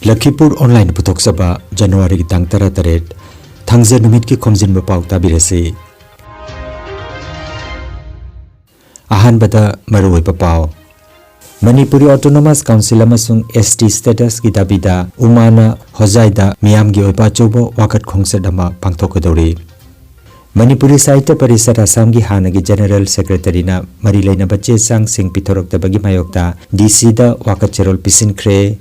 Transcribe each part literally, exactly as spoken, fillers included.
ꯂꯈꯤꯄꯨꯔ online ꯄꯨꯊꯣꯛꯆꯕ, ꯖꯅꯋꯥꯔꯤꯒꯤ ꯇꯥꯡ ꯇꯔꯥꯇꯔꯦꯠ, ꯊꯥꯡꯖ ꯅꯨꯃꯤꯠꯀꯤ ꯈꯣꯝꯖꯤꯟꯕ ꯄꯥꯎ ꯇꯥꯕꯤꯔꯁꯤ꯫ ꯑꯍꯥꯟꯕꯗ ꯃꯔꯨꯑꯣꯏꯕ ꯄꯥꯎ꯫ ꯃꯅꯤꯄꯨꯔꯤ ꯑꯣꯇꯣꯅꯣꯃꯁ ꯀꯥꯎꯟꯁꯤꯜ ꯑꯃꯁꯨꯡ S T statusꯀꯤ ꯗꯥꯕꯤꯗ ꯎꯃꯥꯅ ꯍꯣꯖꯥꯏꯗ ꯃꯤꯌꯥꯝꯒꯤ ꯑꯣꯏꯕ ꯑꯆꯧꯕ ꯋꯥꯀꯠ ꯈꯣꯡꯆꯠ ꯑꯃ ꯄꯥꯡꯊꯣꯛꯀꯗꯧꯔꯤ꯫ ꯃꯅꯤꯄꯨꯔꯤ ꯁꯥꯍꯤꯇ꯭ꯌ ꯄꯔꯤꯁꯠ ꯑꯁꯥꯝꯒꯤ ꯍꯥꯟꯅꯒꯤ ꯖꯦꯅꯦꯔꯦꯜ ꯁꯦꯀ꯭ꯔꯦꯇꯔꯤꯅ ꯃꯔꯤ ꯂꯩꯅꯕ ꯆꯦ ꯆꯥꯡꯁꯤꯡ ꯄꯤꯊꯣꯔꯛꯇꯕꯒꯤ ꯃꯥꯌꯣꯛꯇ D Cꯗ ꯋꯥꯀꯠ ꯆꯦꯔꯣꯜ ꯄꯤꯁꯤꯟꯈ꯭ꯔꯦ꯫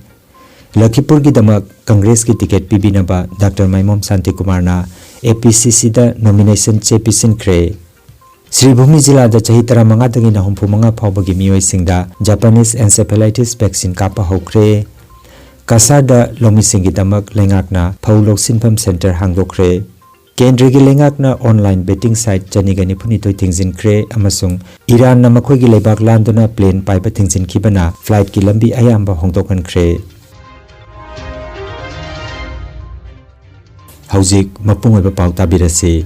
ꯂꯈꯤꯄꯨꯔꯒꯤꯗꯃꯛ ꯀꯪꯒ꯭ꯔꯦꯁꯀꯤ ꯇꯤꯀꯦꯠ ꯄꯤꯕꯤꯅꯕ ꯗꯥꯛꯇꯔ ꯃꯥꯏꯃꯣꯝ ꯁꯥꯟꯇꯤꯀꯨꯃꯥꯔꯅ A P C Cꯗ ꯅꯣꯃꯤꯅꯦꯁꯟ ꯆꯦ ꯄꯤꯁꯤꯟꯈ꯭ꯔꯦ꯫ ꯁ꯭ꯔꯤꯚꯨꯃꯤ ꯖꯤꯂꯥꯗ ꯆꯍꯤ ꯇꯔꯥꯃꯉꯥꯗꯒꯤꯅ ꯍꯨꯝꯐꯨ ꯃꯉꯥ ꯐꯥꯎꯕꯒꯤ ꯃꯤꯑꯣꯏꯁꯤꯡꯗ ꯖꯄꯥꯅꯤꯁ encephalitis vaccine ꯀꯥꯞꯄ ꯍꯧꯈ꯭ꯔꯦ꯫ ꯀꯁꯥꯔꯗ ꯂꯧꯃꯤꯁꯤꯡꯒꯤꯗꯃꯛ ꯂꯩꯉꯥꯛꯅ ꯐꯧ ꯂꯧꯁꯤꯟꯐꯝ ꯁꯦꯟꯇꯔ ꯍꯥꯡꯗꯣꯛꯈ꯭ꯔꯦ꯫ ꯀꯦꯟꯗ꯭ꯔꯒꯤ ꯂꯩꯉꯥꯛꯅ online betting site ꯆꯅꯤꯒ ꯅꯤꯐꯨꯅꯤꯊꯣꯏ ꯊꯤꯡꯖꯤꯟꯈ꯭ꯔꯦ ꯑꯃꯁꯨꯡ ꯏꯔꯥꯟꯅ ꯃꯈꯣꯏꯒꯤ ꯂꯩꯕꯥꯛ ꯂꯥꯟꯗꯨꯅ plane ꯄꯥꯏꯕ ꯊꯤꯡꯖꯤꯟꯈꯤꯕꯅ flightꯀꯤ ꯂꯝꯕꯤ ꯑꯌꯥꯝꯕ ꯍꯣꯡꯗꯣꯛꯍꯟꯈ꯭ꯔꯦ꯫ ꯍꯧꯖꯤꯛ ꯃꯄꯨꯡ ꯑꯣꯏꯕ ꯄꯥꯎ ꯇꯥꯕꯤꯔꯁꯤ꯫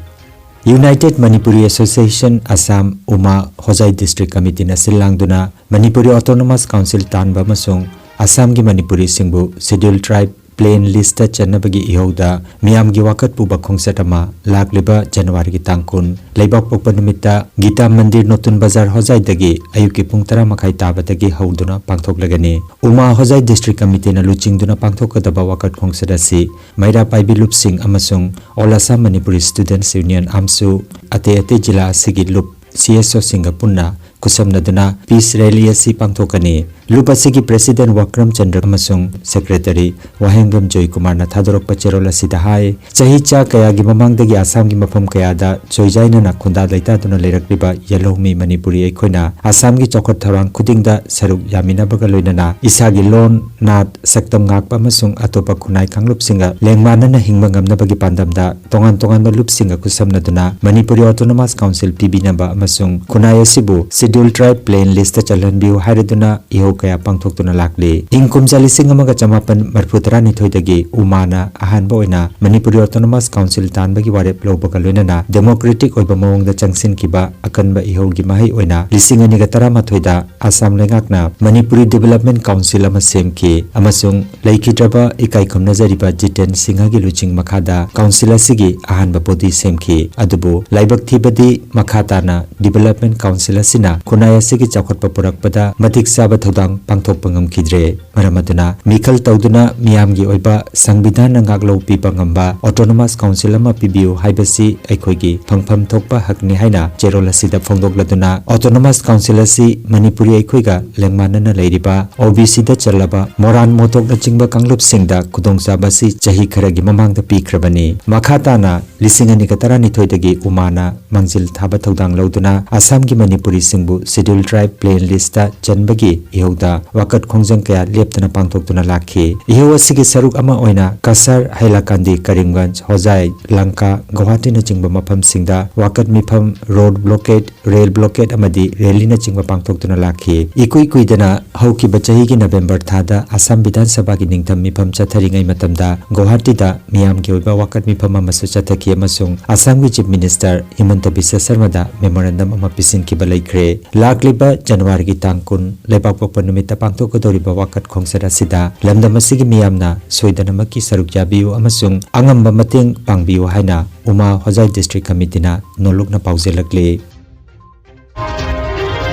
United Manipuri Association Assam, ꯎꯃꯥ ꯍꯣꯖꯥꯏ District Committeeꯅ ꯁꯤꯜ ꯂꯥꯡꯗꯨꯅ ꯃꯅꯤꯄꯨꯔꯤ Autonomous Council ꯇꯥꯟꯕ ꯑꯃꯁꯨꯡ ꯑꯁꯥꯝꯒꯤ ꯃꯅꯤꯄꯨꯔꯤꯁꯤꯡꯕꯨ Scheduled Tribe plain listꯇ ꯆꯟꯅꯕꯒꯤ ꯏꯍꯧꯗ ꯃꯤꯌꯥꯝꯒꯤ ꯋꯥꯀꯠ ꯄꯨꯕ ꯈꯣꯡꯆꯠ ꯑꯃ ꯂꯥꯛꯂꯤꯕ ꯖꯅꯋꯥꯔꯤꯒꯤ ꯇꯥꯡ ꯀꯨꯟ, ꯂꯩꯕꯥꯛꯄꯣꯛꯄ ꯅꯨꯃꯤꯠꯇ ꯒꯤꯇꯥ ꯃꯟꯗꯤꯔ, ꯅꯣꯇꯨꯟ ꯕꯖꯥꯔ, ꯍꯣꯖꯥꯏꯗꯒꯤ ꯑꯌꯨꯛꯀꯤ ꯄꯨꯡ ꯇꯔꯥ ꯃꯈꯥꯏ ꯇꯥꯕꯗꯒꯤ ꯍꯧꯗꯨꯅ ꯄꯥꯡꯊꯣꯛꯂꯒꯅꯤ꯫ ꯎꯃꯥ ꯍꯣꯖꯥꯏ District Committeeꯅ ꯂꯨꯆꯤꯡꯗꯨꯅ ꯄꯥꯡꯊꯣꯛꯀꯗꯕ ꯋꯥꯀꯠ ꯈꯣꯡꯆꯠ ꯑꯁꯤ ꯃꯩꯔꯥ ꯄꯥꯏꯕꯤ ꯂꯨꯞꯁꯤꯡ ꯑꯃꯁꯨꯡ All Assam Manipuri Students Union, AMSU, ꯑꯇꯩ ꯑꯇꯩ ꯖꯤꯂꯥ ꯑꯁꯤꯒꯤ ꯂꯨꯞ C S Oꯁꯤꯡꯒ ꯄꯨꯟꯅ ꯈꯨꯠꯁꯝꯅꯗꯨꯅ peace rally ꯑꯁꯤ ꯄꯥꯡꯊꯣꯛꯀꯅꯤ꯫ ꯂꯨꯞ ꯑꯁꯤꯒꯤ President ꯋꯥꯀ꯭ꯔꯝ ꯆꯟꯗ꯭ꯔ ꯑꯃꯁꯨꯡ Secretary ꯋꯥꯍꯦꯡꯕꯝ ꯖꯣꯏꯀꯨꯃꯥꯔꯅ ꯊꯥꯗꯣꯔꯛꯄ ꯆꯦꯔꯣꯜ ꯑꯁꯤꯗ ꯍꯥꯏ, ꯆꯍꯤ ꯆꯥ ꯀꯌꯥꯒꯤ ꯃꯃꯥꯡꯗꯒꯤ ꯑꯁꯥꯝꯒꯤ ꯃꯐꯝ ꯀꯌꯥꯗ ꯆꯣꯏꯖꯥꯏꯅꯅ ꯈꯨꯟꯗꯥ ꯂꯩꯇꯥꯗꯨꯅ ꯂꯩꯔꯛꯂꯤꯕ ꯌꯦꯜꯍꯧꯃꯤ ꯃꯅꯤꯄꯨꯔꯤ ꯑꯩꯈꯣꯏꯅ ꯑꯁꯥꯝꯒꯤ ꯆꯥꯎꯈꯠ ꯊꯧꯔꯥꯡ ꯈꯨꯗꯤꯡꯗ ꯁꯔꯨꯛ ꯌꯥꯃꯤꯟꯅꯕꯒ ꯂꯣꯏꯅꯅ ꯏꯁꯥꯒꯤ ꯂꯣꯟ, ꯅꯥꯠ, ꯁꯛꯇꯝ ꯉꯥꯛꯄ ꯑꯃꯁꯨꯡ ꯑꯇꯣꯞꯄ ꯈꯨꯟꯅꯥꯏ ꯀꯥꯡꯂꯨꯞꯁꯤꯡꯒ ꯂꯦꯡꯃꯥꯟꯅꯅ ꯍꯤꯡꯕ ꯉꯝꯅꯕꯒꯤ ꯄꯥꯟꯗꯝꯗ ꯇꯣꯉꯥꯟ ꯇꯣꯉꯥꯟꯕ ꯂꯨꯞꯁꯤꯡꯒ ꯈꯨꯠꯁꯝꯅꯗꯨꯅ ꯃꯅꯤꯄꯨꯔꯤ Autonomous Council ꯄꯤꯕꯤꯅꯕ ꯑꯃꯁꯨꯡ ꯈꯨꯟꯅꯥꯏ ꯑꯁꯤꯕꯨ Scheduled Tribe plain listꯇ ꯆꯜꯍꯟꯕꯤꯌꯨ ꯍꯥꯏꯔꯗꯨꯅ ꯏꯍꯧ ꯀꯌꯥ ꯄꯥꯡꯊꯣꯛꯇꯨꯅ ꯂꯥꯛꯂꯤ꯫ ꯏꯪ ꯀꯨꯝꯖꯥ ꯂꯤꯁꯤꯡ ꯑꯃꯒ ꯆꯃꯥꯄꯟ ꯃꯔꯤꯐꯨ ꯇꯔꯥꯅꯤꯊꯣꯏꯗꯒꯤ ꯎꯃꯥꯅ ꯑꯍꯥꯟꯕ ꯑꯣꯏꯅ ꯃꯅꯤꯄꯨꯔꯤ ꯑꯣꯇꯣꯅꯣꯃꯁ ꯀꯥꯎꯟꯁꯤꯜ ꯇꯥꯟꯕꯒꯤ ꯋꯥꯔꯦꯞ ꯂꯧꯕꯒ ꯂꯣꯏꯅꯅ ꯗꯦꯃꯣꯀ꯭ꯔꯦꯇꯤꯛ ꯑꯣꯏꯕ ꯃꯑꯣꯡꯗ ꯆꯪꯁꯤꯟꯈꯤꯕ ꯑꯀꯟꯕ ꯏꯍꯧꯒꯤ ꯃꯍꯩ ꯑꯣꯏꯅ ꯂꯤꯁꯤꯡ ꯑꯅꯤꯒ ꯇꯔꯥꯃꯥꯊꯣꯏꯗ ꯑꯁꯥꯝ ꯂꯩꯉꯥꯛꯅ ꯃꯅꯤꯄꯨꯔꯤ ꯗꯤꯕꯦꯂꯞꯃꯦꯟ ꯀꯥꯎꯟꯁꯤꯜ ꯑꯃ ꯁꯦꯝꯈꯤ ꯑꯃꯁꯨꯡ ꯂꯩꯈꯤꯗ꯭ꯔꯕ ꯏꯀꯥꯏ ꯈꯨꯝꯅꯖꯔꯤꯕ ꯖꯤꯇꯦꯟ ꯁꯤꯡꯍꯒꯤ ꯂꯨꯆꯤꯡ ꯃꯈꯥꯗ ꯀꯥꯎꯟꯁꯤꯜ ꯑꯁꯤꯒꯤ ꯑꯍꯥꯟꯕ ꯕꯣꯗꯤ ꯁꯦꯝꯈꯤ꯫ ꯑꯗꯨꯕꯨ ꯂꯥꯏꯕꯛ ꯊꯤꯕꯗꯤ ꯃꯈꯥ ꯇꯥꯅ ꯗꯤꯕꯦꯂꯞꯃꯦꯟ ꯀꯥꯎꯟꯁꯤꯜ ꯑꯁꯤꯅ ꯈꯨꯟꯅꯥꯏ ꯑꯁꯤꯒꯤ ꯆꯥꯎꯈꯠꯄ ꯄꯨꯔꯛꯄꯗ ꯃꯇꯤꯛ ꯆꯥꯕ ꯊꯧꯗꯥꯡ ꯄꯥꯡꯊꯣꯛꯄ ꯉꯝꯈꯤꯗ꯭ꯔꯦ꯫ ꯃꯔꯝ ꯑꯗꯨꯅ ꯃꯤꯈꯜ ꯇꯧꯗꯨꯅ ꯃꯤꯌꯥꯝꯒꯤ ꯑꯣꯏꯕ ꯁꯪꯕꯤꯙꯥꯟꯅ ꯉꯥꯛꯂꯧ ꯄꯤꯕ ꯉꯝꯕ ꯑꯣꯇꯣꯅꯣꯃꯁ ꯀꯥꯎꯟꯁꯤꯜ ꯑꯃ ꯄꯤꯕꯤꯌꯨ ꯍꯥꯏꯕꯁꯤ ꯑꯩꯈꯣꯏꯒꯤ ꯐꯪꯐꯝ ꯊꯣꯛꯄ ꯍꯛꯅꯤ ꯍꯥꯏꯅ ꯆꯦꯔꯣꯜ ꯑꯁꯤꯗ ꯐꯣꯡꯗꯣꯛꯂꯗꯨꯅ ꯑꯣꯇꯣꯅꯣꯃꯁ ꯀꯥꯎꯟꯁꯤꯜ ꯑꯁꯤ ꯃꯅꯤꯄꯨꯔꯤ ꯑꯩꯈꯣꯏꯒ ꯂꯦꯡꯃꯥꯟꯅꯅ ꯂꯩꯔꯤꯕ ꯑꯣ ꯕꯤ ꯁꯤꯗ ꯆꯜꯂꯕ ꯃꯣꯔꯥꯟ ꯃꯣꯇꯣꯛꯅꯆꯤꯡꯕ ꯀꯥꯡꯂꯨꯞꯁꯤꯡꯗ ꯈꯨꯗꯣꯡꯆꯥꯕ ꯑꯁꯤ ꯆꯍꯤ ꯈꯔꯒꯤ ꯃꯃꯥꯡꯗ ꯄꯤꯈ꯭ꯔꯕꯅꯤ꯫ ꯃꯈꯥ ꯇꯥꯅ ꯂꯤꯁꯤꯡ ꯑꯅꯤꯒ ꯇꯔꯥꯅꯤꯊꯣꯏꯗꯒꯤ ꯎꯃꯥꯅ ꯃꯥꯡꯖꯤꯜ ꯊꯥꯕ ꯊꯧꯗꯥꯡ ꯂꯧꯗꯨꯅ ꯑꯁꯥꯝꯒꯤ ꯃꯅꯤꯄꯨꯔꯤꯁꯤꯡꯕꯨ ꯁꯦꯗ꯭ꯌꯨꯜ ꯇ꯭ꯔꯥꯏꯕ ꯄ꯭ꯂꯦꯟ ꯂꯤꯁꯇ ꯆꯟꯕꯒꯤ ꯏꯍꯧꯗ ꯋꯥꯀꯠ ꯈꯣꯡꯖꯪ ꯀꯌꯥ ꯂꯦꯞꯇꯅ ꯄꯥꯡꯊꯣꯛꯇꯨꯅ ꯂꯥꯛꯈꯤ꯫ ꯏꯍꯧ ꯑꯁꯤꯒꯤ ꯁꯔꯨꯛ ꯑꯃ ꯑꯣꯏꯅ ꯀꯁꯥꯔ, ꯍꯩꯂꯥꯀꯥꯟꯗꯤ, ꯀꯔꯤꯝꯒꯟꯖ, ꯍꯣꯖꯥꯏ, ꯂꯪꯀꯥ, ꯒꯨꯋꯥꯍꯥꯇꯤꯅꯆꯤꯡꯕ ꯃꯐꯝꯁꯤꯡꯗ ꯋꯥꯀꯠ ꯃꯤꯐꯝ, ꯔꯣꯗ ꯕ꯭ꯂꯣꯀꯦꯗ, ꯔꯦꯜ ꯕ꯭ꯂꯣꯀꯦꯗ ꯑꯃꯗꯤ ꯔꯦꯂꯤꯅꯆꯤꯡꯕ ꯄꯥꯡꯊꯣꯛꯇꯨꯅ ꯂꯥꯛꯈꯤ꯫ ꯏꯀꯨꯏ ꯀꯨꯏꯗꯅ ꯍꯧꯈꯤꯕ ꯆꯍꯤꯒꯤ ꯅꯕꯦꯝꯕꯔ ꯊꯥꯗ ꯑꯁꯥꯝ ꯕꯤꯙꯥꯟ ꯁꯚꯥꯒꯤ ꯅꯤꯡꯊꯝ ꯃꯤꯐꯝ ꯆꯠꯊꯔꯤꯉꯩ ꯃꯇꯝꯗ ꯒꯨꯋꯥꯍꯥꯇꯤꯗ ꯃꯤꯌꯥꯝꯒꯤ ꯑꯣꯏꯕ ꯋꯥꯀꯠ ꯃꯤꯐꯝ ꯑꯃꯁꯨ ꯆꯠꯊꯈꯤ ꯑꯃꯁꯨꯡ ꯑꯁꯥꯝꯒꯤ ꯆꯤꯐ ꯃꯤꯅꯤꯁꯇꯔ ꯍꯤꯃꯟꯇ ꯕꯤꯁ꯭ꯋ ꯁꯔꯃꯗ ꯃꯦꯃꯣꯔꯦꯟꯗꯝ ꯑꯃ ꯄꯤꯁꯤꯟꯈꯤꯕ ꯂꯩꯈ꯭ꯔꯦ꯫ ꯂꯥꯛꯂꯤꯕ ꯖꯅꯋꯥꯔꯤꯒꯤ ꯇꯥꯡ ꯀꯨꯟ ꯂꯩꯕꯥꯛꯄꯣꯛꯄ ꯅꯨꯃꯤꯠꯇ ꯄꯥꯡꯊꯣꯛꯀꯗꯧꯔꯤꯕ ꯋꯥꯀꯠ ꯈꯣꯡꯆꯠ ꯑꯁꯤꯗ ꯂꯝꯗꯝ ꯑꯁꯤꯒꯤ ꯃꯤꯌꯥꯝꯅ ꯁꯣꯏꯗꯅꯃꯛꯀꯤ ꯁꯔꯨꯛ ꯌꯥꯕꯤꯌꯨ ꯑꯃꯁꯨꯡ ꯑꯉꯝꯕ ꯃꯇꯦꯡ ꯄꯥꯡꯕꯤꯌꯨ ꯍꯥꯏꯅ ꯎꯃꯥ ꯍꯣꯖꯥꯏ ꯗꯤꯁꯇ꯭ꯔꯤꯛ ꯀꯃꯤꯇꯤꯅ ꯅꯣꯜꯂꯨꯛꯅ ꯄꯥꯎꯖꯦꯜꯂꯛꯂꯤ꯫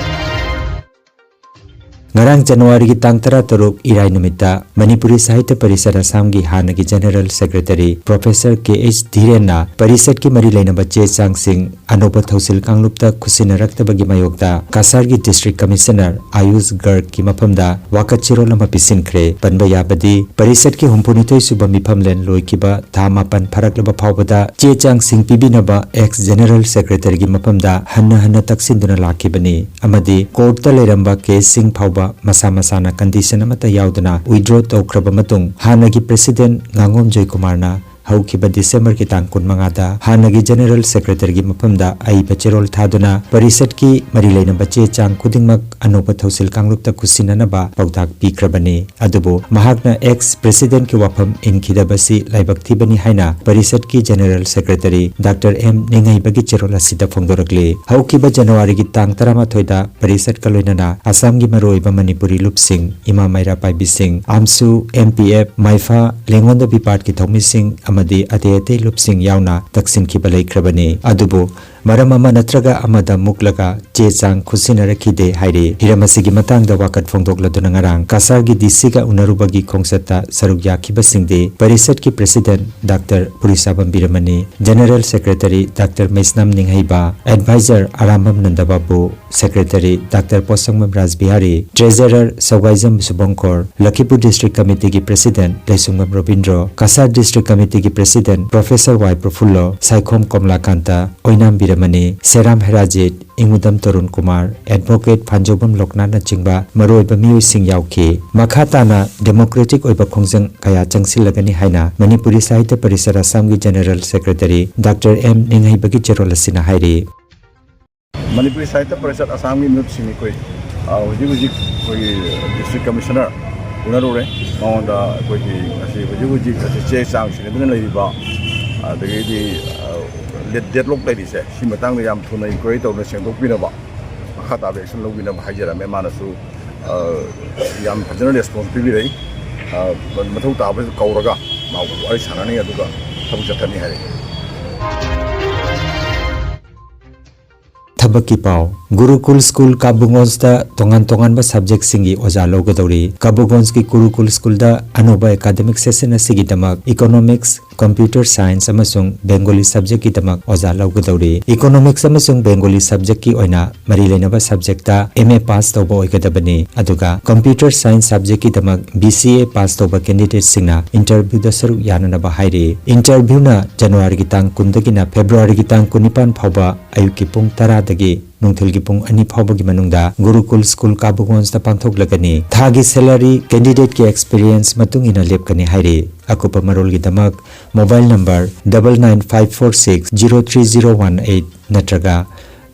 ꯉꯔꯥꯡ ꯖꯅꯋꯥꯔꯤꯒꯤ ꯇꯥꯡ ꯇꯔꯥꯇꯔꯨꯛ ꯏꯔꯥꯏ ꯅꯨꯃꯤꯠꯇ ꯃꯅꯤꯄꯨꯔꯤ ꯁꯥꯍꯤꯇ꯭ꯌ ꯄꯔꯤꯁꯠ ꯑꯁꯥꯝꯒꯤ ꯍꯥꯟꯅꯒꯤ ꯖꯦꯅꯦꯔꯦꯜ ꯁꯦꯀ꯭ꯔꯦꯇꯔꯤ ꯄ꯭ꯔꯣꯐꯦꯁꯔ ꯀꯦ ꯑꯩꯆ ꯙꯤꯔꯦꯟꯅ ꯄꯔꯤꯁꯠꯀꯤ ꯃꯔꯤ ꯂꯩꯅꯕ ꯆꯦ ꯆꯥꯡꯁꯤꯡ ꯑꯅꯧꯕ ꯊꯧꯁꯤꯜ ꯀꯥꯡꯂꯨꯞꯇ ꯈꯨꯠꯁꯤꯟꯅꯔꯛꯇꯕꯒꯤ ꯃꯥꯌꯣꯛꯇ ꯀꯁꯥꯔꯒꯤ ꯗꯤꯁꯇ꯭ꯔꯤꯛ ꯀꯃꯤꯁꯅꯔ ꯑꯌꯨꯁ ꯒꯔꯒꯀꯤ ꯃꯐꯝꯗ ꯋꯥꯀꯠ ꯆꯦꯔꯣꯜ ꯑꯃ ꯄꯤꯁꯤꯟꯈ꯭ꯔꯦ꯫ ꯄꯟꯕ ꯌꯥꯕꯗꯤ ꯄꯔꯤꯁꯠꯀꯤ ꯍꯨꯝꯐꯨꯅꯤꯊꯣꯏ ꯁꯨꯕ ꯃꯤꯐꯝꯂꯦꯟ ꯂꯣꯏꯈꯤꯕ ꯊꯥ ꯃꯥꯄꯟ ꯐꯥꯔꯛꯂꯕ ꯐꯥꯎꯕꯗ ꯆꯦ ꯆꯥꯡꯁꯤꯡ ꯄꯤꯕꯤꯅꯕ ꯑꯦꯛꯁ ꯖꯦꯅꯦꯔꯦꯜ ꯁꯦꯀ꯭ꯔꯦꯇꯔꯤꯒꯤ ꯃꯐꯝꯗ ꯍꯟꯅ ꯍꯟꯅ ꯇꯛꯁꯤꯟꯗꯨꯅ ꯂꯥꯛꯈꯤꯕꯅꯤ ꯑꯃꯗꯤ ꯀꯣꯔꯠꯇ ꯂꯩꯔꯝꯕ ꯀꯦꯁꯁꯤꯡ ꯐꯥꯎꯕ ꯃꯁꯥ ꯃꯁꯥꯅ ꯀꯟꯗꯤꯁꯟ ꯑꯃꯠꯇ ꯌꯥꯎꯗꯅ ꯋꯤꯗ꯭ꯔꯣ ꯇꯧꯈ꯭ꯔꯕ ꯃꯇꯨꯡ ꯍꯥꯟꯅꯒꯤ ꯄ꯭ꯔꯦꯁꯤꯗꯦꯟꯠ ꯉꯥꯉꯣꯝ ꯖꯣꯏꯀꯨꯃꯥꯔꯅ ꯍꯧꯈꯤꯕ ꯗꯤꯁꯦꯝꯕꯔꯒꯤ ꯇꯥꯡ ꯀꯨꯟꯃꯉꯥꯗ ꯍꯥꯟꯅꯒꯤ ꯖꯦꯅꯦꯔꯦꯜ ꯁꯦꯀ꯭ꯔꯦꯇꯔꯤꯒꯤ ꯃꯐꯝꯗ ꯑꯏꯕ ꯆꯦꯔꯣꯜ ꯊꯥꯗꯨꯅ ꯄꯔꯤꯁꯠꯀꯤ ꯃꯔꯤ ꯂꯩꯅꯕ ꯆꯦ ꯆꯥꯡ ꯈꯨꯗꯤꯡꯃꯛ ꯑꯅꯧꯕ ꯊꯧꯁꯤꯜ ꯀꯥꯡꯂꯨꯞꯇ ꯈꯨꯠꯁꯤꯟꯅꯅꯕ ꯄꯥꯎꯇꯥꯛ ꯄꯤꯈ꯭ꯔꯕꯅꯤ꯫ ꯑꯗꯨꯕꯨ ꯃꯍꯥꯛꯅ ꯑꯦꯛꯁ ꯄ꯭ꯔꯦꯁꯤꯗꯦꯟꯠꯀꯤ ꯋꯥꯐꯝ ꯏꯟꯈꯤꯗꯕꯁꯤ ꯂꯥꯏꯕꯛ ꯊꯤꯕꯅꯤ ꯍꯥꯏꯅ ꯄꯔꯤꯁꯠꯀꯤ ꯖꯦꯅꯦꯔꯦꯜ ꯁꯦꯀ꯭ꯔꯦꯇꯔꯤ ꯗꯥꯛꯇꯔ ꯑꯦꯝ ꯅꯤꯡꯍꯩꯕꯒꯤ ꯆꯦꯔꯣꯜ ꯑꯁꯤꯗ ꯐꯣꯡꯗꯣꯔꯛꯂꯤ꯫ ꯍꯧꯈꯤꯕ ꯖꯅꯋꯥꯔꯤꯒꯤ ꯇꯥꯡ ꯇꯔꯥꯃꯥꯊꯣꯏꯗ ꯄꯔꯤꯁꯠꯀ ꯂꯣꯏꯅꯅ ꯑꯁꯥꯝꯒꯤ ꯃꯔꯨꯑꯣꯏꯕ ꯃꯅꯤꯄꯨꯔꯤ ꯂꯨꯞꯁꯤꯡ, ꯏꯃꯥ ꯃꯩꯔꯥ ꯄꯥꯏꯕꯤꯁꯤꯡ, ꯑꯝꯁꯨ, ꯑꯦꯝ ꯄꯤ ꯑꯦꯐ, ꯃꯥꯏꯐꯥ, ꯂꯦꯡꯉꯣꯟꯗ ꯕꯤꯄꯥꯠꯀꯤ ꯊꯧꯃꯤꯁꯤꯡ ꯑꯃꯗꯤ ꯑꯇꯩ ꯑꯇꯩ ꯂꯨꯞꯁꯤꯡ ꯌꯥꯎꯅ ꯇꯛꯁꯤꯟꯈꯤꯕ ꯂꯩꯈ꯭ꯔꯕꯅꯤ꯫ ꯑꯗꯨꯕꯨ ꯃꯔꯝ ꯑꯃ ꯅꯠꯇ꯭ꯔꯒ ꯑꯃꯗ ꯃꯨꯛꯂꯒ ꯆꯦ ꯆꯥꯡ ꯈꯨꯠꯁꯤꯟꯅꯔꯛꯈꯤꯗꯦ ꯍꯥꯏꯔꯤ꯫ ꯍꯤꯔꯝ ꯑꯁꯤꯒꯤ ꯃꯇꯥꯡꯗ ꯋꯥꯀꯠ ꯐꯣꯡꯗꯣꯛꯂꯗꯨꯅ ꯉꯔꯥꯡ ꯀꯁꯥꯔꯒꯤ ꯗꯤ ꯁꯤꯒ ꯎꯅꯔꯨꯕꯒꯤ ꯈꯣꯡꯆꯠꯇ ꯁꯔꯨꯛ ꯌꯥꯈꯤꯕꯁꯤꯡꯗꯤ ꯄꯔꯤꯁꯠꯀꯤ president doctor Purisabam Biramani, general secretary doctor Meisnam Ningheiba, adviser Arambam ꯅꯟꯗꯕꯥꯕꯨ, secretary doctor Potsangbam Rajbihari, treasurer Soukaijam Subangkor, Lakhipur district ꯀꯃꯤꯇꯤꯒꯤ ꯄ꯭ꯔꯦꯁꯤꯗꯦꯟꯠ ꯂꯩꯁꯨꯡꯕꯝ ꯔꯣꯕꯤꯟꯗ꯭ꯔꯣ, ꯀꯁꯥꯔ ꯗꯤꯁꯇ꯭ꯔꯤꯛ ꯀꯃꯤꯇꯤꯒꯤ president professor Y Prafullo, Saikhom Komlakanta, Oinam Biramani, Seram Herajit, Ingudam Tarun Kumar, advocate Phanjoubam ꯂꯣꯛꯅꯥꯠꯅꯆꯤꯡꯕ ꯃꯔꯨꯑꯣꯏꯕ ꯃꯤꯑꯣꯏꯁꯤꯡ ꯌꯥꯎꯈꯤ꯫ ꯃꯈꯥ ꯇꯥꯅ ꯗꯦꯃꯣꯀ꯭ꯔꯦꯇꯤꯛ ꯑꯣꯏꯕ ꯈꯣꯡꯖꯪ ꯀꯌꯥ ꯆꯪꯁꯤꯜꯂꯒꯅꯤ ꯍꯥꯏꯅ ꯃꯅꯤꯄꯨꯔꯤ ꯁꯥꯍꯤꯇ꯭ꯌ ꯄꯔꯤꯁꯠ ꯑꯁꯥꯝꯒꯤ ꯖꯦꯅꯦꯔꯦꯜ ꯁꯦꯀ꯭ꯔꯦꯇꯔꯤ ꯗꯥꯛꯇꯔ ꯑꯦꯝ ꯅꯤꯡꯍꯩꯕꯒꯤ ꯆꯦꯔꯣꯜ ꯑꯁꯤꯅ ꯍꯥꯏꯔꯤ꯫ ꯃꯅꯤꯄꯨꯔꯤ ꯁꯥꯍꯤꯇ꯭ꯌ ꯄꯔꯤꯁꯠ ꯑꯁꯥꯝꯒꯤ ꯃꯤꯍꯨꯠꯁꯤꯡ ꯑꯩꯈꯣꯏ, ꯑ, ꯍꯧꯖꯤꯛ ꯍꯧꯖꯤꯛ ꯑꯩꯈꯣꯏꯒꯤ ꯗꯤꯁꯇ꯭ꯔꯤꯛ ꯀꯃꯤꯁꯅꯔ ꯎꯅꯔꯨꯔꯦ꯫ ꯃꯉꯣꯟꯗ ꯑꯩꯈꯣꯏꯒꯤ ꯉꯁꯤ ꯍꯧꯖꯤꯛ ꯍꯧꯖꯤꯛ ꯑꯁꯤ ꯆꯦ ꯆꯥꯡ ꯁꯤꯟꯅꯗꯨꯅ ꯂꯩꯔꯤꯕ, ꯑꯗꯒꯤꯗꯤ, ꯑ, ꯗꯦꯗꯂꯣꯛ ꯂꯩꯔꯤꯁꯦ, ꯁꯤ ꯃꯇꯥꯡꯗ ꯌꯥꯝ ꯊꯨꯅ ꯏꯟꯀ꯭ꯋꯥꯏꯔꯤ ꯇꯧꯗꯨꯅ ꯁꯦꯡꯗꯣꯛꯄꯤꯅꯕ, ꯃꯈꯥ ꯇꯥꯕ ꯑꯦꯛꯁꯟ ꯂꯧꯕꯤꯅꯕ ꯍꯥꯏꯖꯔꯝꯃꯦ꯫ ꯃꯥꯅꯁꯨ, ꯑ, ꯌꯥꯝ ꯐꯖꯅ ꯔꯦꯁꯄꯣꯟꯁ ꯄꯤꯕꯤꯔꯛꯏ꯫ ꯑ, ꯃꯊꯧ ꯇꯥꯕꯁꯨ ꯀꯧꯔꯒ ꯃꯥꯕꯨ ꯋꯥꯔꯤ ꯁꯥꯟꯅꯅꯤ, ꯑꯗꯨꯒ ꯊꯕꯛ ꯆꯠꯊꯅꯤ ꯍꯥꯏꯔꯛꯏ꯫ ꯊꯕꯛꯀꯤ ꯄꯥꯎ꯫ ꯒꯨꯔꯨꯀꯨꯜ ꯁ꯭ꯀꯨꯜ ꯀꯥꯕꯨꯒꯣꯟꯖꯇ ꯇꯣꯉꯥꯟ ꯇꯣꯉꯥꯟꯕ ꯁꯕꯖꯦꯛꯁꯤꯡꯒꯤ ꯑꯣꯖꯥ ꯂꯧꯒꯗꯧꯔꯤ꯫ ꯀꯥꯕꯨꯒꯣꯟꯖꯀꯤ ꯒꯨꯔꯨꯀꯨꯜ ꯁ꯭ꯀꯨꯜꯗ ꯑꯅꯧꯕ ꯑꯦꯀꯥꯗꯃꯤꯛ ꯁꯦꯁꯟ ꯑꯁꯤꯒꯤꯗꯃꯛ ꯏꯀꯣꯅꯣꯃꯤꯛꯁ, ꯀꯝꯄ꯭ꯌꯨꯇꯔ ꯁꯥꯏꯟꯁ ꯑꯃꯁꯨꯡ ꯕꯦꯡꯒꯣꯂꯤ ꯁꯕꯖꯦꯛꯀꯤꯗꯃꯛ ꯑꯣꯖꯥ ꯂꯧꯒꯗꯧꯔꯤ꯫ ꯏꯀꯣꯅꯣꯃꯤꯛꯁ ꯑꯃꯁꯨꯡ ꯕꯦꯡꯒꯣꯂꯤ ꯁꯕꯖꯦꯛꯀꯤ ꯑꯣꯏꯅ ꯃꯔꯤ ꯂꯩꯅꯕ ꯁꯕꯖꯦꯛꯇ ꯑꯦꯝ ꯑꯦ ꯄꯥꯁ ꯇꯧꯕ ꯑꯣꯏꯒꯗꯕꯅꯤ, ꯑꯗꯨꯒ computer science ꯁꯕꯖꯦꯛꯀꯤꯗꯃꯛ B C A pass ꯇꯧꯕ ꯀꯦꯟꯗꯤꯗꯦꯠꯁꯤꯡꯅ ꯏꯟꯇꯔꯚ꯭ꯌꯨꯗ ꯁꯔꯨꯛ ꯌꯥꯅꯅꯕ ꯍꯥꯏꯔꯤ꯫ ꯏꯟꯇꯔꯚ꯭ꯌꯨꯅ ꯖꯅꯋꯥꯔꯤꯒꯤ ꯇꯥꯡ ꯀꯨꯟꯗꯒꯤꯅ ꯐꯦꯕ꯭ꯔꯨꯋꯥꯔꯤꯒꯤ ꯇꯥꯡ ꯀꯨꯟꯅꯤꯄꯥꯟ ꯐꯥꯎꯕ ꯑꯌꯨꯛꯀꯤ ꯄꯨꯡ ꯇꯔꯥꯗꯒꯤ ꯒꯤ ꯅꯨꯡꯊꯤꯜꯒꯤ ꯄꯨꯡ ꯑꯅꯤ ꯐꯥꯎꯕꯒꯤ ꯃꯅꯨꯡꯗ ꯒꯨꯔꯨꯀꯨꯜ ꯁ꯭ꯀꯨꯜ ꯀꯥꯕꯨꯒꯣꯟꯁꯇ ꯄꯥꯡꯊꯣꯛꯂꯒꯅꯤ꯫ ꯊꯥꯒꯤ ꯁꯦꯂꯔꯤ ꯀꯦꯟꯗꯤꯗꯦꯠꯀꯤ ꯑꯦꯛꯁꯄꯤꯔꯤꯌꯦꯟꯁ ꯃꯇꯨꯡ ꯏꯟꯅ ꯂꯦꯞꯀꯅꯤ ꯍꯥꯏꯔꯤ꯫ ꯑꯀꯨꯞꯄ ꯃꯔꯣꯜꯒꯤꯗꯃꯛ mobile number double nine five four six zero three zero one eight ꯅꯠꯇ꯭ꯔꯒ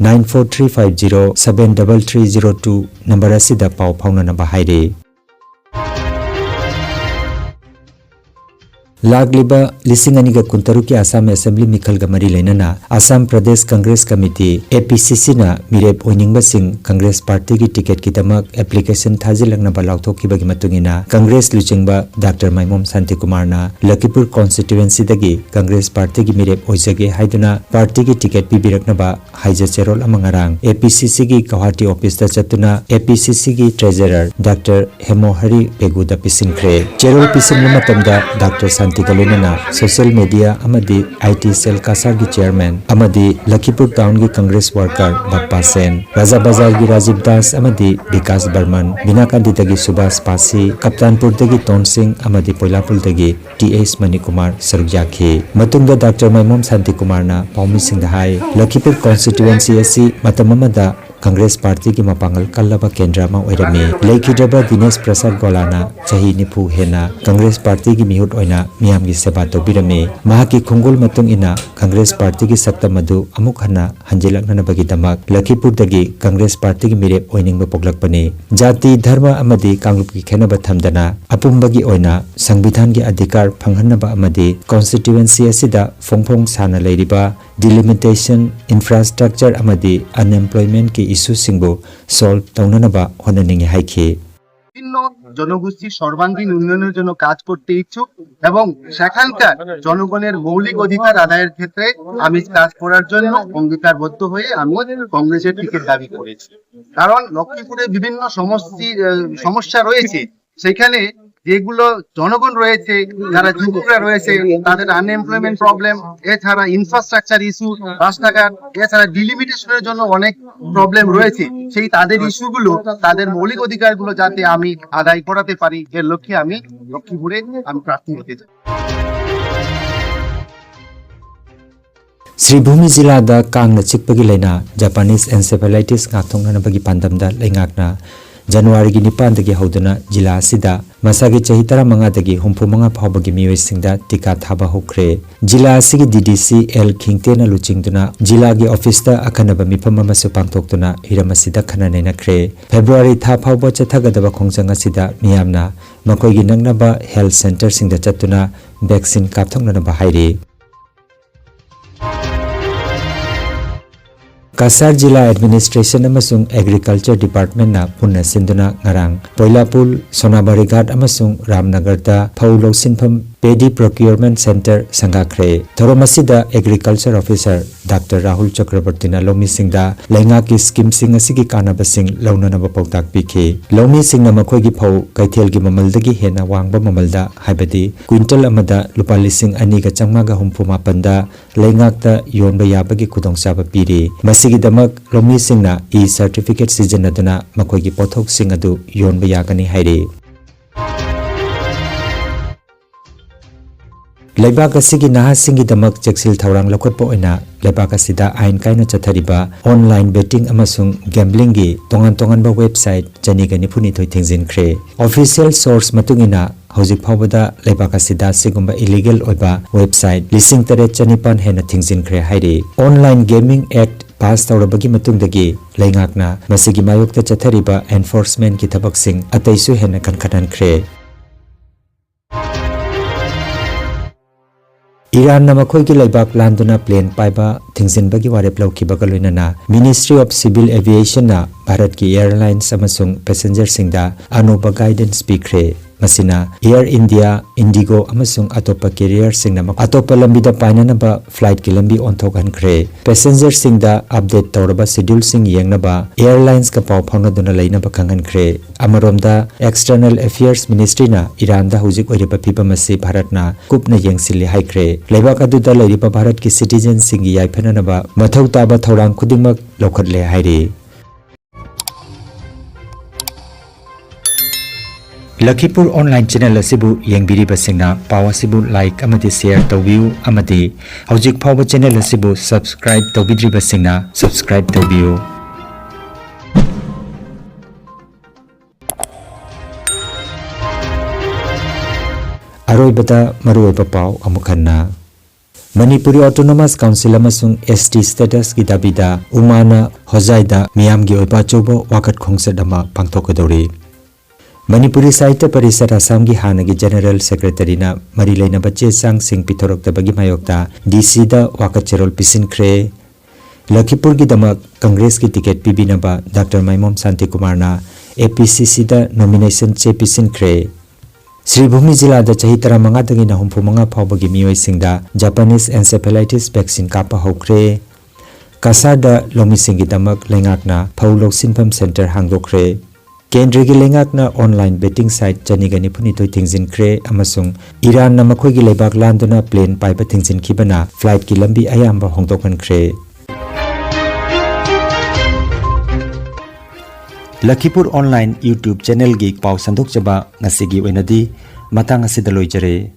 nine four three five zero seven double three zero two number ꯑꯁꯤꯗ ꯄꯥꯎ ꯐꯥꯎꯅꯅꯕ ꯍꯥꯏꯔꯤ꯫ ꯂꯥꯛꯂꯤꯕ ꯂꯤꯁꯤꯡ ꯑꯅꯤꯒ ꯀꯨꯟꯇꯔꯨꯛꯀꯤ ꯑꯁꯥꯝ ꯑꯦꯁꯦꯝꯕ꯭ꯂꯤ ꯃꯤꯈꯜꯒ ꯃꯔꯤ ꯂꯩꯅꯅ ꯑꯁꯥꯝ ꯄ꯭ꯔꯗꯦꯁ ꯀꯪꯒ꯭ꯔꯦꯁ ꯀꯃꯤꯇꯤ, APCCꯅ ꯃꯤꯔꯦꯞ ꯑꯣꯏꯅꯤꯡꯕꯁꯤꯡ ꯀꯪꯒ꯭ꯔꯦꯁ ꯄꯥꯔꯇꯤꯒꯤ ꯇꯤꯀꯦꯠꯀꯤꯗꯃꯛ ꯑꯦꯄ꯭ꯂꯤꯀꯦꯁꯟ ꯊꯥꯖꯤꯜꯂꯛꯅꯕ ꯂꯥꯎꯊꯣꯛꯈꯤꯕꯒꯤ ꯃꯇꯨꯡ ꯏꯟꯅ ꯀꯪꯒ꯭ꯔꯦꯁ ꯂꯨꯆꯤꯡꯕ ꯗꯥꯛꯇꯔ ꯃꯥꯏꯃꯣꯝ ꯁꯥꯟꯇꯤꯀꯨꯃꯥꯔꯅ ꯂꯈꯤꯄꯨꯔ ꯀꯣꯟꯁꯇꯤꯇ꯭ꯌꯨꯑꯦꯟꯁꯤꯗꯒꯤ ꯀꯪꯒ꯭ꯔꯦꯁ ꯄꯥꯔꯇꯤꯒꯤ ꯃꯤꯔꯦꯞ ꯑꯣꯏꯖꯒꯦ ꯍꯥꯏꯗꯨꯅ ꯄꯥꯔꯇꯤꯒꯤ ꯇꯤꯀꯦꯠ ꯄꯤꯕꯤꯔꯛꯅꯕ ꯍꯥꯏꯖ ꯆꯦꯔꯣꯜ ꯑꯃ ꯉꯔꯥꯡ APCCꯒꯤ ꯒꯧꯍꯥꯇꯤ ꯑꯣꯐꯤꯁꯇ ꯆꯠꯇꯨꯅ APCCꯒꯤ ꯇ꯭ꯔꯦꯖꯔꯔ ꯗꯥꯛꯇꯔ ꯍꯦꯃꯣꯍꯔꯤ ꯄꯦꯒꯨꯗ ꯄꯤꯁꯤꯟꯈ꯭ꯔꯦ꯫ ꯆꯦꯔꯣꯜ ꯄꯤꯁꯤꯟꯕ ꯃꯇꯝꯗ ꯗꯥꯛꯇꯔ ꯁꯥꯟꯇꯤꯒ ꯂꯣꯏꯅꯅ ꯁꯣꯁꯤꯌꯦꯜ ꯃꯤꯗꯤꯌꯥ ꯑꯃꯗꯤ IT ꯁꯦꯜ ꯀꯁꯥꯔꯒꯤ ꯆꯦꯌꯔꯃꯦꯟ ꯑꯃꯗꯤ ꯂꯈꯤꯄꯨꯔ ꯇꯥꯎꯟꯒꯤ ꯀꯪꯒ꯭ꯔꯦꯁ ꯋꯥꯔꯀꯔ ꯕꯞꯄꯥ ꯁꯦꯟ, ꯔꯥꯖꯥ ꯕꯖꯥꯔꯒꯤ ꯔꯥꯖꯤꯕ ꯗꯥꯁ ꯑꯃꯗꯤ ꯕꯤꯀꯥꯁ ꯕꯔꯃꯟ, ꯕꯤꯅꯥꯀꯥꯟꯗꯤꯗꯒꯤ ꯁꯨꯕꯥꯁ ꯄꯥꯁꯤ, ꯀꯞꯇꯥꯟꯄꯨꯔꯗꯒꯤ ꯇꯣꯟꯁꯤꯡ ꯑꯃꯗꯤ ꯄꯣꯏꯂꯥꯄꯨꯜꯗꯒꯤ ꯇꯤ ꯑꯦꯁ ꯃꯅꯤꯀꯨꯃꯥꯔ ꯁꯔꯨꯛ ꯌꯥꯈꯤ꯫ ꯃꯇꯨꯡꯗ ꯗꯥꯛꯇꯔ ꯃꯥꯏꯃꯣꯝ ꯁꯥꯟꯇꯤꯀꯨꯃꯥꯔꯅ ꯄꯥꯎꯃꯤꯁꯤꯡꯗ ꯍꯥꯏ, ꯂꯈꯤꯄꯨꯔ ꯀꯣꯟꯁꯇꯤꯇ꯭ꯌꯨꯑꯦꯟꯁꯤ ꯑꯁꯤ ꯃꯇꯝ ꯑꯃꯗ ꯀꯪꯒ꯭ꯔꯦꯁ ꯄꯥꯔꯇꯤꯒꯤ ꯃꯄꯥꯡꯒꯜ ꯀꯜꯂꯕ ꯀꯦꯟꯗ꯭ꯔ ꯑꯃ ꯑꯣꯏꯔꯝꯃꯤ꯫ ꯂꯩꯈꯤꯗ꯭ꯔꯕ ꯗꯤꯅꯦꯁ ꯄ꯭ꯔꯁꯥꯗ ꯒꯣꯂꯥꯅ ꯆꯍꯤ ꯅꯤꯐꯨ ꯍꯦꯟꯅ ꯀꯪꯒ꯭ꯔꯦꯁ ꯄꯥꯔꯇꯤꯒꯤ ꯃꯤꯍꯨꯠ ꯑꯣꯏꯅ ꯃꯤꯌꯥꯝꯒꯤ ꯁꯦꯕꯥ ꯇꯧꯕꯤꯔꯝꯃꯤ꯫ ꯃꯍꯥꯛꯀꯤ ꯈꯣꯡꯒꯨꯜ ꯃꯇꯨꯡ ꯏꯟꯅ ꯀꯪꯒ꯭ꯔꯦꯁ ꯄꯥꯔꯇꯤꯒꯤ ꯁꯛꯇꯝ ꯑꯗꯨ ꯑꯃꯨꯛ ꯍꯟꯅ ꯍꯟꯖꯤꯜꯂꯛꯅꯅꯕꯒꯤꯗꯃꯛ ꯂꯈꯤꯄꯨꯔꯗꯒꯤ ꯀꯪꯒ꯭ꯔꯦꯁ ꯄꯥꯔꯇꯤꯒꯤ ꯃꯤꯔꯦꯞ ꯑꯣꯏꯅꯤꯡꯕ ꯄꯣꯛꯂꯛꯄꯅꯤ꯫ ꯖꯥꯇꯤ, ꯙꯔꯃ ꯑꯃꯗꯤ ꯀꯥꯡꯂꯨꯞꯀꯤ ꯈꯦꯠꯅꯕ ꯊꯝꯗꯅ ꯑꯄꯨꯝꯕꯒꯤ ꯑꯣꯏꯅ ꯁꯪꯕꯤꯙꯥꯟꯒꯤ ꯑꯙꯤꯀꯥꯔ ꯐꯪꯍꯟꯅꯕ ꯑꯃꯗꯤ ꯀꯣꯟꯁꯇꯤꯇ꯭ꯌꯨꯑꯦꯟꯁꯤ ꯑꯁꯤꯗ ꯐꯣꯡ ꯐꯣꯡ ꯁꯥꯅ ꯂꯩꯔꯤꯕ ꯗꯤꯂꯤꯃꯤꯇꯦꯁꯟ, ꯏꯟꯐ꯭ꯔꯥꯁ꯭ꯇ꯭ꯔꯛꯆꯔ ꯑꯃꯗꯤ ꯑꯟꯑꯦꯝꯄ꯭ꯂꯣꯏꯃꯦꯟꯠꯀꯤ ꯏꯁꯨꯁꯤꯡꯕꯨ ꯁꯣꯜꯕ ꯇꯧꯅꯅꯕ ꯍꯣꯠꯅꯅꯤꯡꯏ ꯍꯥꯏꯈꯤ꯫ বিভিন্ন জনগোষ্ঠীর সর্বাঙ্গীন উন্নয়নের জন্য কাজ করতে ইচ্ছুক এবং সেখানকার জনগণের মৌলিক অধিকার আদায়ের ক্ষেত্রে আমি কাজ করার জন্য অঙ্গীকারবদ্ধ হয়ে আমি কংগ্রেসের টিকিট দাবি করেছি। কারণ লক্ষ্মীপুরে বিভিন্ন সমস্যি- আহ, সমস্যা রয়েছে, সেখানে যেগুলো জনগণ রয়েছে, যারা যুবকরা রয়েছে, তাদের আনএমপ্লয়মেন্ট প্রবলেম, এছাড়া ইনফ্রাস্ট্রাকচার ইস্যু, রাস্তাঘাট, এছাড়া ডিলিমিটেশনের জন্য অনেক প্রবলেম রয়েছে। সেই তাদের ইস্যুগুলো, তাদের মৌলিক অধিকারগুলো যাতে আমি আদায় করাতে পারি, এর লক্ষ্যে আমি লক্ষ্মীপুরে আমি প্রার্থী হতে চাই। ꯁ꯭ꯔꯤꯚꯨꯃꯤ ꯖꯤꯂꯥꯗ ꯀꯥꯡꯅ ꯆꯤꯛꯄꯒꯤ ꯂꯥꯏꯅꯥ Japanese encephalitis ꯉꯥꯛꯊꯣꯛꯅꯅꯕꯒꯤ ꯄꯥꯟꯗꯝꯗ ꯂꯩꯉꯥꯛꯅ ꯖꯅꯋꯥꯔꯤꯒꯤ ꯅꯤꯄꯥꯟꯗꯒꯤ ꯍꯧꯗꯨꯅ ꯖꯤꯂꯥ ꯑꯁꯤꯗ ꯃꯁꯥꯒꯤ ꯆꯍꯤ ꯇꯔꯥꯃꯉꯥꯗꯒꯤ ꯍꯨꯝꯐꯨꯃꯉꯥ ꯐꯥꯎꯕꯒꯤ ꯃꯤꯑꯣꯏꯁꯤꯡꯗ ꯇꯤꯀꯥ ꯊꯥꯕ ꯍꯧꯈ꯭ꯔꯦ꯫ ꯖꯤꯂꯥ ꯑꯁꯤꯒꯤ D D C L ꯈꯤꯡꯇꯦꯅ ꯂꯨꯆꯤꯡꯗꯨꯅ ꯖꯤꯂꯥꯒꯤ ꯑꯣꯐꯤꯁꯇ ꯑꯈꯟꯅꯕ ꯃꯤꯐꯝ ꯑꯃꯁꯨ ꯄꯥꯡꯊꯣꯛꯇꯨꯅ ꯍꯤꯔꯝ ꯑꯁꯤꯗ ꯈꯟꯅ ꯅꯩꯅꯈ꯭ꯔꯦ꯫ ꯐꯦꯕ꯭ꯔꯨꯋꯥꯔꯤ ꯊꯥ ꯐꯥꯎꯕ ꯆꯠꯊꯒꯗꯕ ꯈꯣꯡꯖꯪ ꯑꯁꯤꯗ ꯃꯤꯌꯥꯝꯅ ꯃꯈꯣꯏꯒꯤ ꯅꯛꯅꯕ health centreꯁꯤꯡꯗ ꯆꯠꯇꯨꯅ vaccine ꯀꯥꯞꯊꯣꯛꯅꯅꯕ ꯍꯥꯏꯔꯤ꯫ ꯀꯁꯥꯔ ꯖꯤꯂꯥ administration ꯑꯃꯁꯨꯡ agriculture departmentꯅ ꯄꯨꯟꯅ ꯁꯤꯟꯗꯨꯅ ꯉꯔꯥꯡ ꯄꯣꯏꯂꯥꯄꯨꯜ, ꯁꯣꯅꯥꯕꯔꯤꯒꯥꯠ ꯑꯃꯁꯨꯡ ꯔꯥꯝꯅꯒꯔꯗ ꯐꯧ ꯂꯧꯁꯤꯟꯐꯝ paddy procurement centre ꯁꯪꯒꯥꯈ꯭ꯔꯦ꯫ ꯊꯧꯔꯝ ꯑꯁꯤꯗ agriculture officer Doctor ꯔꯥꯍꯨꯜ ꯆꯀ꯭ꯔꯕꯔꯇꯤꯅ ꯂꯧꯃꯤꯁꯤꯡꯗ ꯂꯩꯉꯥꯛꯀꯤ schemeꯁꯤꯡ ꯑꯁꯤꯒꯤ ꯀꯥꯟꯅꯕꯁꯤꯡ ꯂꯧꯅꯅꯕ ꯄꯥꯎꯇꯥꯛ ꯄꯤꯈꯤ꯫ ꯂꯧꯃꯤꯁꯤꯡꯅ ꯃꯈꯣꯏꯒꯤ ꯐꯧ ꯀꯩꯊꯦꯜꯒꯤ ꯃꯃꯜꯗꯒꯤ ꯍꯦꯟꯅ ꯋꯥꯡꯕ ꯃꯃꯜꯗ, ꯍꯥꯏꯕꯗꯤ ꯀ꯭ꯋꯤꯟꯇꯜ ꯑꯃꯗ ꯂꯨꯄꯥ ꯂꯤꯁꯤꯡ ꯑꯅꯤꯒ ꯆꯥꯝꯃꯉꯥꯒ ꯍꯨꯝꯐꯨ ꯃꯥꯄꯟꯗ ꯂꯩꯉꯥꯛꯇ ꯌꯣꯟꯕ ꯌꯥꯕꯒꯤ ꯈꯨꯗꯣꯡꯆꯥꯕ ꯄꯤꯔꯤ꯫ ꯃꯁꯤꯒꯤꯗꯃꯛ ꯂꯧꯃꯤꯁꯤꯡꯅ e-certificate ꯁꯤꯖꯤꯟꯅꯗꯨꯅ ꯃꯈꯣꯏꯒꯤ ꯄꯣꯠꯊꯣꯛꯁꯤꯡ ꯑꯗꯨ ꯌꯣꯟꯕ ꯌꯥꯒꯅꯤ ꯍꯥꯏꯔꯤ꯫ ꯂꯩꯕꯥꯛ ꯑꯁꯤꯒꯤ ꯅꯍꯥꯁꯤꯡꯒꯤꯗꯃꯛ ꯆꯦꯛꯁꯤꯜ ꯊꯧꯔꯥꯡ ꯂꯧꯈꯠꯄ ꯑꯣꯏꯅ ꯂꯩꯕꯥꯛ ꯑꯁꯤꯗ ꯑꯥꯏꯟ ꯀꯥꯏꯅ ꯆꯠꯊꯔꯤꯕ online betting ꯑꯃꯁꯨꯡ gamblingꯒꯤ ꯇꯣꯉꯥꯟ ꯇꯣꯉꯥꯟꯕ website ꯆꯅꯤꯒ ꯅꯤꯐꯨꯅꯤꯊꯣꯏ ꯊꯤꯡꯖꯤꯟꯈ꯭ꯔꯦ꯫ Official source ꯃꯇꯨꯡ ꯏꯟꯅ ꯍꯧꯖꯤꯛ ꯐꯥꯎꯕꯗ ꯂꯩꯕꯥꯛ ꯑꯁꯤꯗ ꯁꯤꯒꯨꯝꯕ illegal ꯑꯣꯏꯕ website ꯂꯤꯁꯤꯡ ꯇꯔꯦꯠ ꯆꯅꯤꯄꯥꯟ ꯍꯦꯟꯅ ꯊꯤꯡꯖꯤꯟꯈ꯭ꯔꯦ ꯍꯥꯏꯔꯤ꯫ Online Gaming Act pass ꯇꯧꯔꯕꯒꯤ ꯃꯇꯨꯡꯗꯒꯤ ꯂꯩꯉꯥꯛꯅ ꯃꯁꯤꯒꯤ ꯃꯥꯌꯣꯛꯇ ꯆꯠꯊꯔꯤꯕ enforcementꯀꯤ ꯊꯕꯛꯁꯤꯡ ꯑꯇꯩꯁꯨ ꯍꯦꯟꯅ ꯀꯟꯈꯠꯍꯟꯈ꯭ꯔꯦ꯫ ꯏꯔꯥꯟꯅ ꯃꯈꯣꯏꯒꯤ ꯂꯩꯕꯥꯛ ꯂꯥꯟꯗꯨꯅ plane ꯄꯥꯏꯕ ꯊꯤꯡꯖꯤꯟꯕꯒꯤ ꯋꯥꯔꯦꯞ ꯂꯧꯈꯤꯕꯒ ꯂꯣꯏꯅꯅ Ministry of Civil Aviationꯅ ꯚꯥꯔꯠꯀꯤ airlines ꯑꯃꯁꯨꯡ passengerꯁꯤꯡꯗ ꯑꯅꯧꯕ guidance ꯄꯤꯈ꯭ꯔꯦ꯫ ꯃꯁꯤꯅ Air India, IndiGo ꯑꯃꯁꯨꯡ ꯑꯇꯣꯞꯄ carrierꯁꯤꯡꯅ ꯃꯈ-, ꯑꯇꯣꯞꯄ ꯂꯝꯕꯤꯗ ꯄꯥꯏꯅꯅꯕ flightꯀꯤ ꯂꯝꯕꯤ ꯑꯣꯟꯊꯣꯛꯍꯟꯈ꯭ꯔꯦ꯫ Passengerꯁꯤꯡꯗ update ꯇꯧꯔꯕ scheduleꯁꯤꯡ ꯌꯦꯡꯅꯕ airlinesꯀ ꯄꯥꯎ ꯐꯥꯎꯅꯗꯨꯅ ꯂꯩꯅꯕ ꯈꯪꯍꯟꯈ꯭ꯔꯦ꯫ ꯑꯃꯔꯣꯝꯗ, External Affairs Ministryꯅ ꯏꯔꯥꯟꯗ ꯍꯧꯖꯤꯛ ꯑꯣꯏꯔꯤꯕ ꯐꯤꯚꯝ ꯑꯁꯤ ꯚꯥꯔꯠꯅ ꯀꯨꯞꯅ ꯌꯦꯡꯁꯤꯜꯂꯤ ꯍꯥꯏꯈ꯭ꯔꯦ꯫ ꯂꯩꯕꯥꯛ ꯑꯗꯨꯗ ꯂꯩꯔꯤꯕ ꯚꯥꯔꯠꯀꯤ citizenꯁꯤꯡꯒꯤ ꯌꯥꯏꯐꯅꯅꯕ ꯃꯊꯧ ꯇꯥꯕ ꯊꯧꯔꯥꯡ ꯈꯨꯗꯤꯡꯃꯛ ꯂꯧꯈꯠꯂꯦ ꯍꯥꯏꯔꯤ꯫ ꯂꯈꯤꯄꯨꯔ online channel ꯑꯁꯤꯕꯨ ꯌꯦꯡꯕꯤꯔꯤꯕꯁꯤꯡꯅ ꯄꯥꯎ ꯑꯁꯤꯕꯨ like ꯑꯃꯗꯤ share ꯇꯧꯕꯤꯌꯨ ꯑꯃꯗꯤ ꯍꯧꯖꯤꯛ ꯐꯥꯎꯕ channel ꯑꯁꯤꯕꯨ subscribe ꯇꯧꯕꯤꯗ꯭ꯔꯤꯕꯁꯤꯡꯅ subscribe ꯇꯧꯕꯤꯌꯨ꯫ ꯑꯔꯣꯏꯕꯗ ꯃꯔꯨꯑꯣꯏꯕ ꯄꯥꯎ ꯑꯃꯨꯛ ꯍꯟꯅ꯫ ꯃꯅꯤꯄꯨꯔꯤ Autonomous Council ꯑꯃꯁꯨꯡ S T status ꯀꯤ ꯗꯥꯕꯤꯗ ꯎꯃꯥꯅ ꯍꯣꯖꯥꯏꯗ ꯃꯤꯌꯥꯝꯒꯤ ꯑꯣꯏꯕ ꯑꯆꯧꯕ ꯋꯥꯀꯠ ꯈꯣꯡꯆꯠ ꯑꯃ ꯄꯥꯡꯊꯣꯛꯀꯗꯧꯔꯤ꯫ ꯃꯅꯤꯄꯨꯔꯤ ꯁꯥꯍꯤꯇ꯭ꯌ ꯄꯔꯤꯁꯠ ꯑꯁꯥꯝꯒꯤ ꯍꯥꯟꯅꯒꯤ General Secretary ꯅ ꯃꯔꯤ ꯂꯩꯅꯕ ꯆꯦ ꯆꯥꯡꯁꯤꯡ ꯄꯤꯊꯣꯔꯛꯇꯕꯒꯤ ꯃꯥꯌꯣꯛꯇ D C ꯗ ꯋꯥꯀꯠ ꯆꯦꯔꯣꯜ ꯄꯤꯁꯤꯟꯈ꯭ꯔꯦ꯫ ꯂꯈꯤꯄꯨꯔꯒꯤꯗꯃꯛ ꯀꯪꯒ꯭ꯔꯦꯁꯀꯤ ꯇꯤꯀꯦꯠ ꯄꯤꯕꯤꯅꯕ ꯗꯥꯛꯇꯔ ꯃꯥꯏꯃꯣꯝ ꯁꯥꯟꯇꯤꯀꯨꯃꯥꯔꯅ A P C C ꯗ nomination ꯆꯦ ꯄꯤꯁꯤꯟꯈ꯭ꯔꯦ꯫ ꯁ꯭ꯔꯤꯚꯨꯃꯤ ꯖꯤꯂꯥꯗ ꯆꯍꯤ ꯇꯔꯥꯃꯉꯥꯗꯒꯤꯅ ꯍꯨꯝꯐꯨꯃꯉꯥ ꯐꯥꯎꯕꯒꯤ ꯃꯤꯑꯣꯏꯁꯤꯡꯗ Japanese encephalitis vaccine ꯀꯥꯞꯄ ꯍꯧꯈ꯭ꯔꯦ꯫ ꯀꯁꯥꯔꯗ ꯂꯧꯃꯤꯁꯤꯡꯒꯤꯗꯃꯛ ꯂꯩꯉꯥꯛꯅ ꯐꯧ ꯂꯧꯁꯤꯟꯐꯝ center ꯍꯥꯡꯗꯣꯛꯈ꯭ꯔꯦ꯫ ꯀꯦꯟꯗ꯭ꯔꯒꯤ ꯂꯩꯉꯥꯛꯅ online betting site ꯆꯅꯤꯒ ꯅꯤꯐꯨꯅꯤꯊꯣꯏ ꯊꯤꯡꯖꯤꯟꯈ꯭ꯔꯦ ꯑꯃꯁꯨꯡ ꯏꯔꯥꯟꯅ ꯃꯈꯣꯏꯒꯤ ꯂꯩꯕꯥꯛ ꯂꯥꯟꯗꯨꯅ plane ꯄꯥꯏꯕ ꯊꯤꯡꯖꯤꯟꯈꯤꯕꯅ flight ꯀꯤ ꯂꯝꯕꯤ ꯑꯌꯥꯝꯕ ꯍꯣꯡꯗꯣꯛꯍꯟꯈ꯭ꯔꯦ꯫ ꯂꯈꯤꯄꯨꯔ online YouTube channel ꯒꯤ ꯄꯥꯎ ꯁꯟꯗꯣꯛꯆꯕ ꯉꯁꯤꯒꯤ ꯑꯣꯏꯅꯗꯤ ꯃꯇꯥꯡ ꯑꯁꯤꯗ ꯂꯣꯏꯖꯔꯦ꯫